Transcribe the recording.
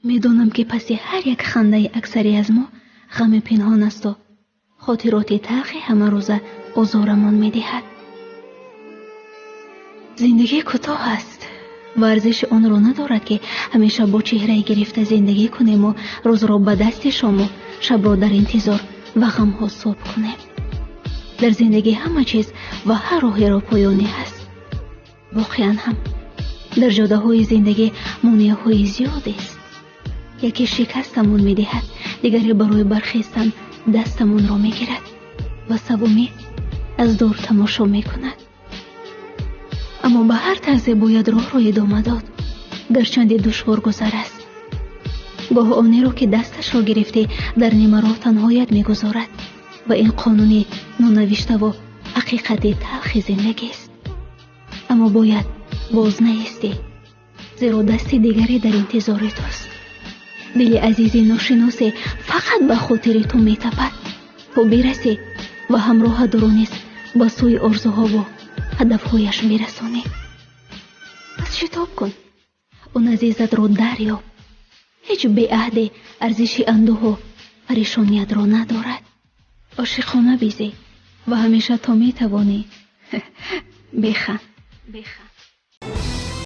Медонам, ки паси ҳар як хандаи аксари аз мо ғами пинҳон асту хотироти талхи ҳамарӯза озорамон медиҳад. Зиндагӣ кӯтоҳ аст ва арзиши онро надорад, ки ҳамеша бо чеҳраи гирифта зиндагӣ кунему рӯзро ба дасти шому шабро дар интизор ва ғамҳо субҳ кунем. Дар зиндагӣ ҳама чиз ва ҳар роҳеро поёне ҳаст. Воқеан ҳам дар ҷодаҳои зиндагӣ монеаҳои зиёдест. Яке шикастамон медиҳад, дигаре барои бархестан дастамонро мегирад ва севумӣ аз дур тамошо мекунад. Аммо ба ҳар тарзе бояд роҳро идома дод, гарчанде душворгузар аст. Гоҳ онеро, ки дасташро гирифтӣ, дар нимароҳ танҳоят мегузорад ва ин қонуни нонавиштаву ҳақиқати талхи зиндагист. Аммо бояд боз наистӣ, зеро дасти дигаре дар интизори туст. Дили азизи ношиносе фақат ба хотири ту метапад, то бирасӣ ва ҳамроҳат ӯро низ ба сӯи орзуҳову ҳадафҳояш бирасонӣ. Пас шитоб кун, он азизатро дарёб. Ҳеҷ беаҳде арзиши андӯҳу парешониятро надорад. Ошиқона бизӣ ва ҳамеша то метавонӣ биханд.